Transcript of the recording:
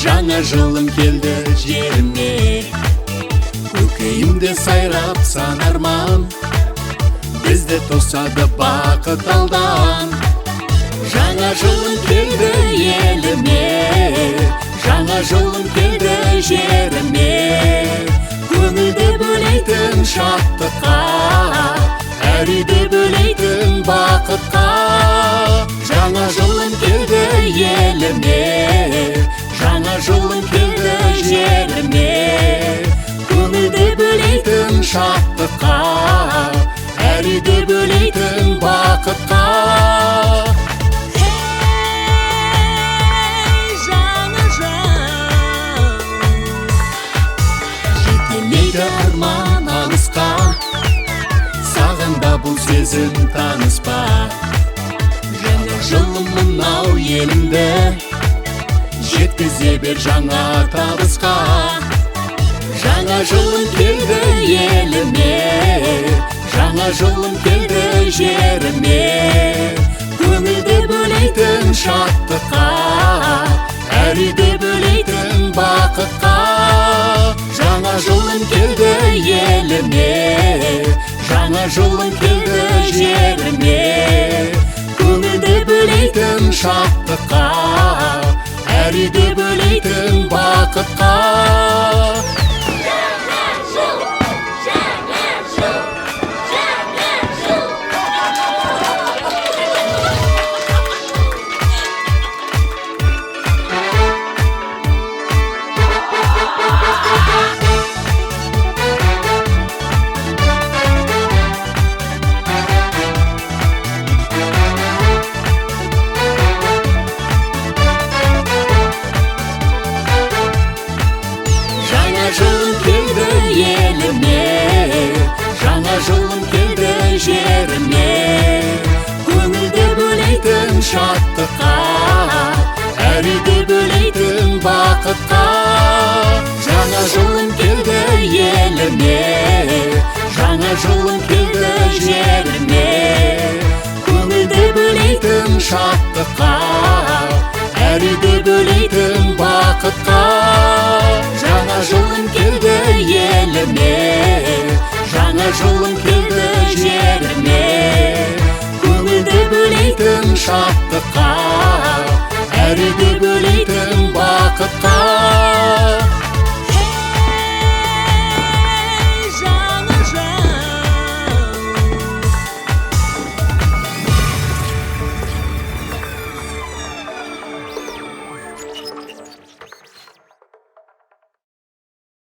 Жаңа жылым келді жеріме, көкейімде сайрап сан арман, бізді тосады бақыт алдан. Жаңа жылым келді еліме, жаңа жылым келді жеріме, көңілді бөлейтін шаттыққа, әр үйді бөлейтін бақытқа. Жаңа жылым келді еліме, жаңа жылым келді жеріме, көңілді бөлейтін шаттыққа, әр үйді бөлейтін бақытқа. Ей, жаңа жыл! Жетелейді арман алысқа, саған да бұл сезім таныс па? Жаңа жылым мынау елімді, жеткізе бер жаңа табысқа. Жаңа жылым келді еліме, жаңа жылым келді жеріме, көңілді бөлейтін шаттыққа, әр үйді бөлейтін бақытқа. Жаңа жылым келді еліме, жаңа жылым келді жеріме, көңілді бөлейтін шаттыққа, әр үйді бөлейтін бақытқа. Жаңа жыл! Жаңа жыл! Жаңа жыл! Жаңа жылым келді еліме, жаңа жылым келді жеріме, көңілді бөлейтін шаттыққа, әр үйді бөлейтін бақытқа. Жаңа жылым келді еліме, жаңа жылым келді жеріме, көңілді бөлейтін шаттыққа, әр үйді бөлейтін бақытқа. Жаңа жылым келді еліме, жаңа жылым келді жеріме, көңілді бөлейтін шаттыққа, әр үйді бөлейтін бақытқа.